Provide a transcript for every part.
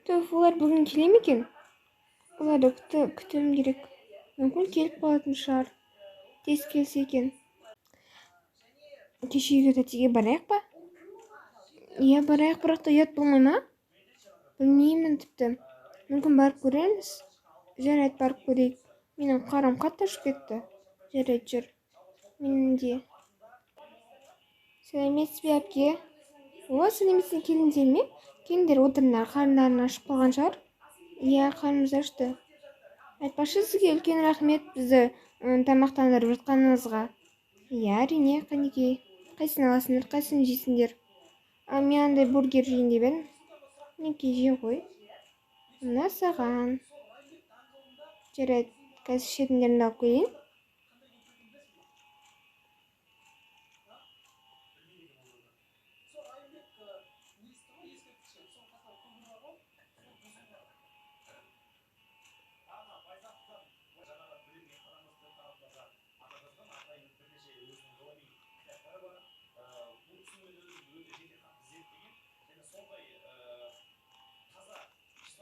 Түф, олар бүгін келе ме екен? Оларды күтуім керек. Мүмкін келіп қалатын шығар. Тез келсе екен. Кешегі тәтеге барайық па? Иә, барайық, бірақ та ұят болмай ма? Білмеймін тіпті. Мүмкін барып көрерміз. Жарайды, барып көрейік. Менің қарным қатты ашып кетті. Жарайды, жүр. Менің де. Сәлеметсіз бе, әпке? О, сәлеметсіз, келіндер ме? Келіндер, отырыңдар, қарындарың ашып қалған шығар. Иә, қарнымыз ашты. Айтпақшы, сізге үлкен рахмет бізді тамақтандырып жатқаныңызға. Иә, әрине, қанекей. Қайсысын аласыңдар, қайсысын жейсіңдер? А, мен андай бургер жейін деп едім. Мінекей, же ғой. Мына саған. Жарайды, қазір ішетіндеріңді алып келейін.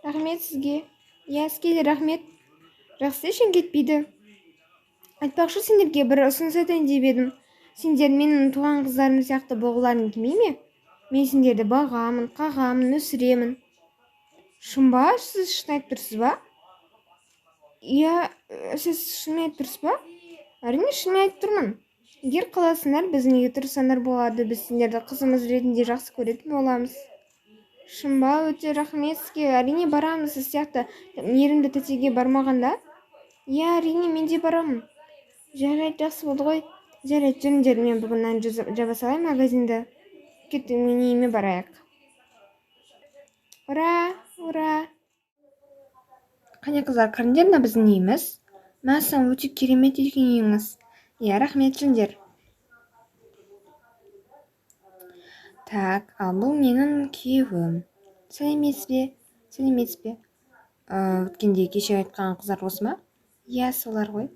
Рахмет сізге. Иә, сізге де рахмет. Жақсы, ештеңе кетпейді. Айтпақшы, сендерге бір ұсыныс айтайын деп едім. Сендер менің туған қыздарым сияқты болғыларың келмей ме? Мен сендерді бағамын, қағамын, өсіремін. Шын ба? Сіз шын айтып тұрсыз ба? Иә, сіз шын айтып тұрсыз ба? Әрине, шын айтып тұрмын. Егер қаласыңдар, біздің үйге тұрсаңдар болады. Біз сендерді қызымыз ретінде жақсы көретін боламыз. Шын ба? Өте рахмет сізге. Әрине барамыз. Сіз сияқты мейірімді тәтеге бармағанда. Иә, әрине, мен де барамын. Жарайды, жақсы болды ғой. Жарайды, жүріңдер, мен бүгін нан жаба салайын магазинді. Кеттік, мен үйіме барайық. Ура, ура. Қане қыздар, кіріңдер, мына біздің үйіміз. Мәссаған, өте керемет екен үйіңіз. Иә, рахмет, жүріңдер. Так, ал бұл менің күйеуім. Сәлеметсіз бе? Сәлеметсіз бе? Өткенде кеше айтқан қыздар осы ма? Иә, солар ғой.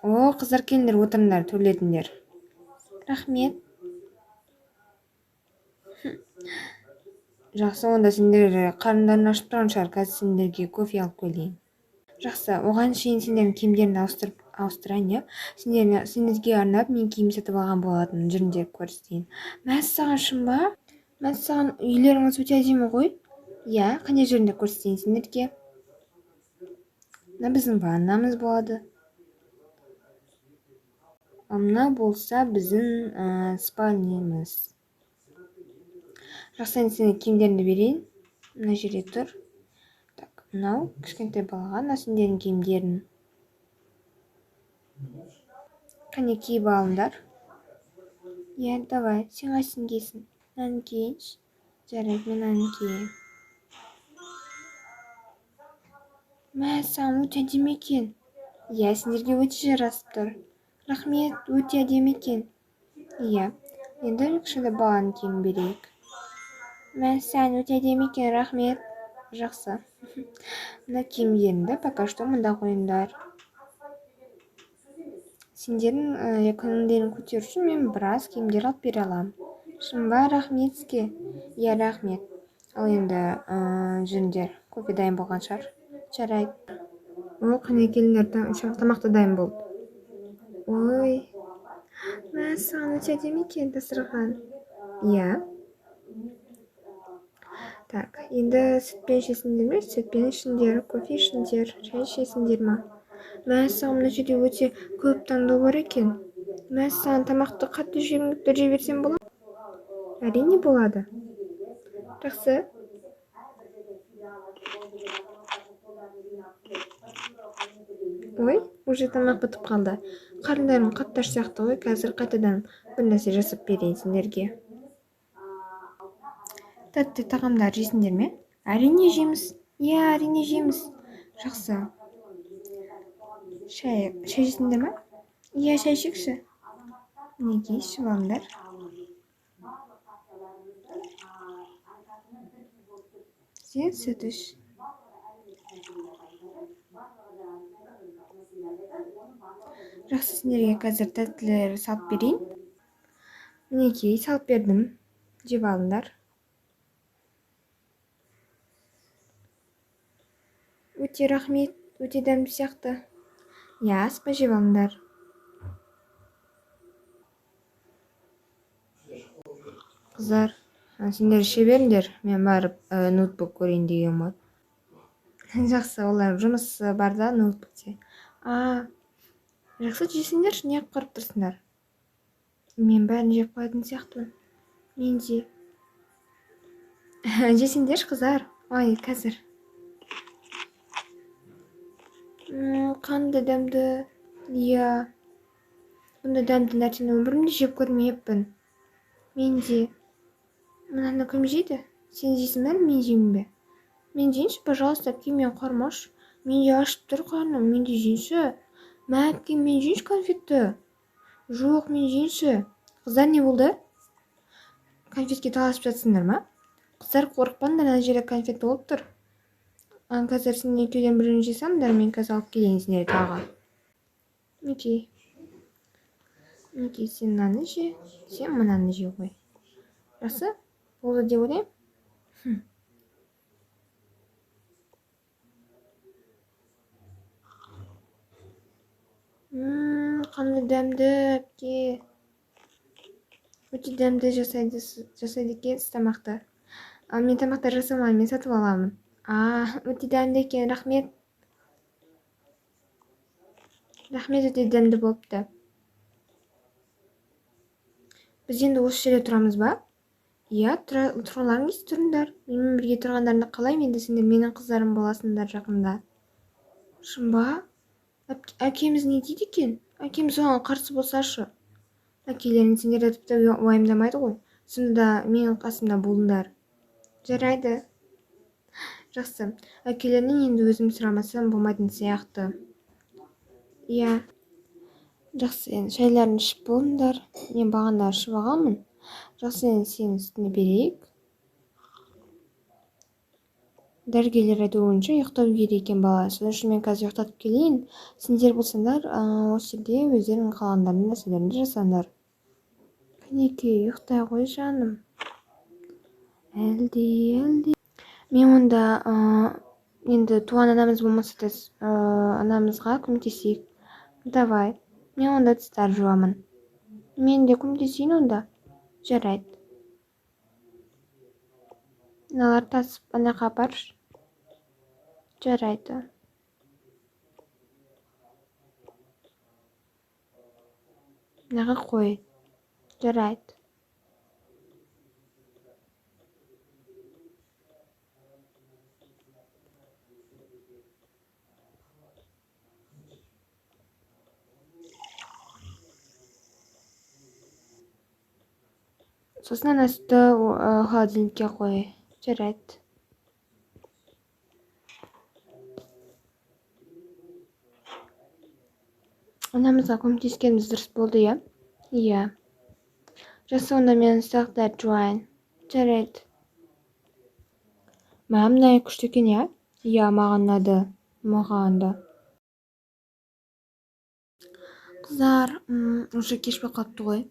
О, қыздар, келіңдер, отырыңдар, төрлетіңдер. Рахмет. Жақсы, онда сендер қарындарың ашып тұрған шығар, қазір сендерге кофе алып келейін. Жақсы, оған шейін сендердің киімдеріңді ауыстырайын, иә? Сендерге арнап мен киім сатып алған болатынмын, жүріңдер көрсетейін. Мәссаған, шын ба? Мәссаған, үйлеріңіз өте әдемі ғой. Иә, қане жүріңдер көрсетейін сендерге. Мына біздің ваннамыз болады. Ал мына болса біздің спальнямыз. Жақсы, енді сендерге киімдеріңді берейін. Мына жерде тұр. Так, мынау кішкентай балаға, мына сендердің киімдерің. Қане, киіп алыңдар. Иә, давай, сен қайсысын киесің? Мынаны киейінші. Жарайды, мен мынаны киейін. Мәссаған, өте әдемі екен. Иә, сендерге өте жарасып тұр. Рахмет, өте әдемі екен. Иә, енді кішкентай баланың киімін берейік. Мәссаған, өте әдемі екен, рахмет. Жақсы. Мына киімдеріңді пока что мында қойыңдар. Сендердің көңілдерін көтеру үшін мен біраз киімдер алып бере аламын. Шын ба? Рахмет сізге. Иә, рахмет. Ал енді жүріңдер, кофе дайын болған шығар. Жарайды. О, қане келіңдер, тамақ та дайын болды. Ой, мәссаған, өте әдемі екен дастархан. Иә. Так, енді сүтпен ішесіңдер ме? Сүтпен ішіңдер, кофе ішіңдер, шай ішесіңдер ма? Мәссаған, мына жерде өте көп таңдау бар екен. Мәссаған, тамақты қатты жегім келіп тұр, жей берсем бола ма? Әрине болады. Жақсы. Ой, уже тамақ бітіп қалды. Қарындарым қатты аш сияқты ғой, қазір қайтадан бір нәрсе жасап берейін сендерге. Тәтті тағамдар жейсіңдер ме? Әрине жейміз. Иә, әрине жейміз. Жақсы. Шай жейсіңдер ме? Иә, шай ішейікші. Мінекей, ішіп алыңдар. Сен сүт іш. Жақсы, сендерге қазір тәттілер салып берейін. Мінекей, салып бердім. Жеп алыңдар. Өте рахмет, өте дәмді сияқты. Иә, асықпай жеп алыңдар. Қыздар, сендер іше беріңдер, мен барып ноутбук көрейін деген ғой. Жақсы, олар жұмысы бар да ноутбукте. Жақсы, жесеңдерші, неғып қарап тұрсыңдар? Мен бәрін жеп қоятын сияқтымын. Мен де. Жесеңдерші, қыздар. Ой, қазір. Қандай дәмді. Иә. Бұндай дәмді нәрсені өмірімде жеп көрмеппін. Мен де. Мынаны кім жейді? Сен жейсің бе, мен жеймін бе? Мен жейінші, пожалуйста, әпке, мен қармаш. Мен де ашып тұр қарным, мен де жейінші. Мә, әпке, мен жейінші конфетті. Жоқ, мен жейінші. Қыздар, не болды? Конфетке таласып жатсыңдар ма? Қыздар, қорықпаңдар, ана жерде конфет толып тұр. Қазір сендер екеуден біреуін жей салыңдар, мен қазір алып келейін сендерге тағы. Мінекей. Мінекей, сен мынаны же, сен мынаны же ғой. Жақсы, болды деп ойлаймын. Қандай дәмді, әпке. Өте дәмді жасайды екенсіз тамақты. Ал мен тамақтар жасамаймын, мен сатып аламын. Өте дәмді екен, рахмет. Рахмет, өте дәмді болыпты. Біз енді осы жерде тұрамыз ба? Иә, тұрғыларың келсе тұрыңдар. Менімен бірге тұрғандарыңды қалаймын, енді сендер менің қыздарым боласыңдар жақында. Шын ба? Әкеміз не дейді екен? Әкеміз оған қарсы болсашы. Әкелерің сендерді тіпті уайымдамайды ғой. Сонда да менің қасымда болыңдар. Жарайды. Жақсы. Әкелерінен енді өзім сұрамасам болмайтын сияқты. Иә. Жақсы, енді шайларын ішіп болыңдар. Мен бағана ішіп алғанмын. Жақсы, енді сенің үстіне берейік. Дәрігерлер айтуынша ұйықтау керек екен бала. Сол үшін мен қазір ұйықтатып келейін. Сендер болсаңдар, осы жерде өздерің қалғандарының нәрселеріңді жасаңдар. Кәнекей, ұйықтай ғой жаным. Әлде, әлде. Мен онда, енді туған анамыз болмаса да, анамызға көмектесейік. Давай. Мен онда ыдыстар жуамын. Мен де көмектесейін онда. Жарайды. Мыналарды тасып ана жаққа апаршы. Жарайды. Мынаға қой. Жарайды. Сосын ана сүтті холодильникке қой. Жарайды. Анамызға көмектескеніміз дұрыс болды, иә? Иә. Жақсы, онда мен ұсақтарды жуайын. Жарайды. Мә, мына күшті екен, иә? Иә, маған ұнады. Маған да. Қыздар, уже кеш болып қалыпты ғой.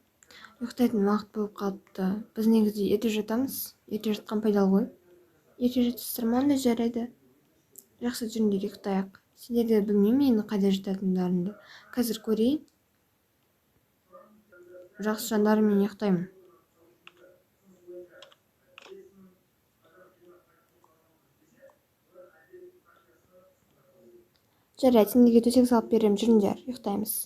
Ұйықтайтын уақыт болып қалыпты. Біз негізі ерте жатамыз. Ерте жатқан пайдалы ғой. Ерте жатсыздар ма, онда жарайды. Жақсы, жүріңдер, ұйықтайық. Сендер де білмеймін енді қайда жататындарыңды. Қазір көрейін. Жақсы, жандарым, мен ұйықтаймын. Жарайды, сендерге төсек салып беремін, жүріңдер, ұйықтаймыз.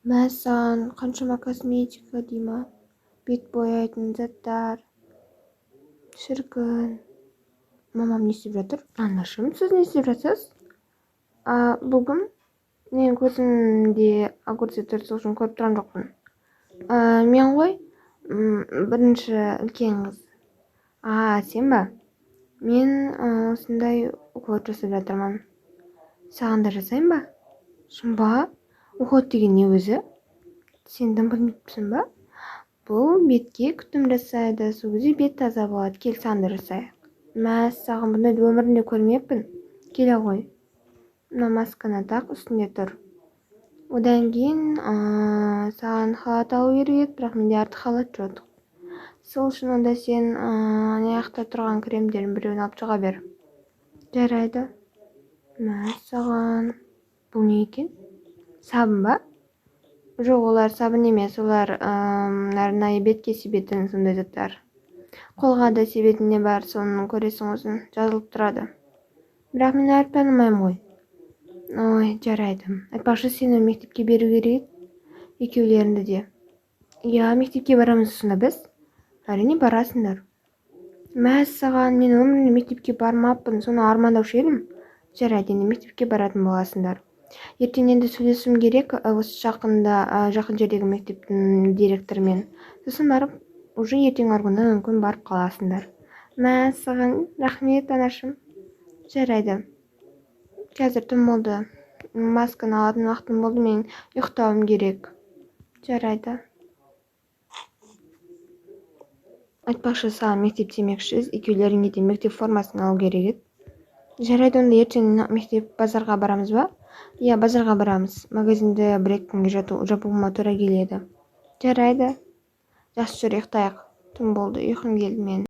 Мәссаған, қаншама косметика дей ма? Бет бояйтын заттар. Шіркін. Мамам не істеп жатыр? Анашым, сіз не істеп жатсыз? Бүгін мен көзімде огурцы тұр, сол үшін көріп тұрған жоқпын. Мен ғой, бірінші үлкен қыз. Сен ба? Мен осындай уход жасап жатырмын. Саған да жасайын ба? Шын ба? Уход деген не өзі? Сен дым білмейсің ба? Бұл бетке күтім жасайды, сол кезде бет таза болады. Кел, саған да жасайық. Мәссаған, бұндайды өмірімде көрмеппін. Келе ғой. Мына масканы тақ, үстінде тұр. Одан кейін, саған халат алу керек еді, бірақ менде артық халат жоқ. Сол үшін онда сен, ана жақта тұрған кремдердің біреуін алып шыға бер. Жарайды. Мәссаған, бұл не екен? Сабын ба? Жоқ, олар сабын емес, олар арнайы бетке себетін сондай заттар. Қолға да себетін не бар, соны көресің, өзің, жазылып тұрады. Бірақ мен әріп танымаймын ғой. Ой, жарайды. Айтпақшы, сені мектепке беру керек еді, екеулеріңді де. Иә, мектепке барамыз сонда біз? Әрине, барасыңдар. Мәссаған, мен өмірімде мектепке бармаппын, соны армандаушы едім. Жарайды, енді мектепке баратын боласыңдар. Ертең енді сөйлесуім керек осы жақында, жақын жердегі мектептің директорымен. Сосын барып, уже ертең арғы күні мүмкін барып қаласыңдар. Мәссаған, рахмет, анашым. Жарайды. Қазір түн болды. Масканы алатын уақытым болды, мен ұйықтауым керек. Жарайды. Айтпақшы, саған мектеп демекші, екеулеріңе де мектеп формасын алу керек еді. Жарайды, онда ертең мектеп базарға барамыз ба? Иә, базарға барамыз. Магазинді 1-2 күнге жабуыма тура келеді. Жарайды. Жақсы, жүр, ұйықтайық. Түн болды, ұйқым келді менің.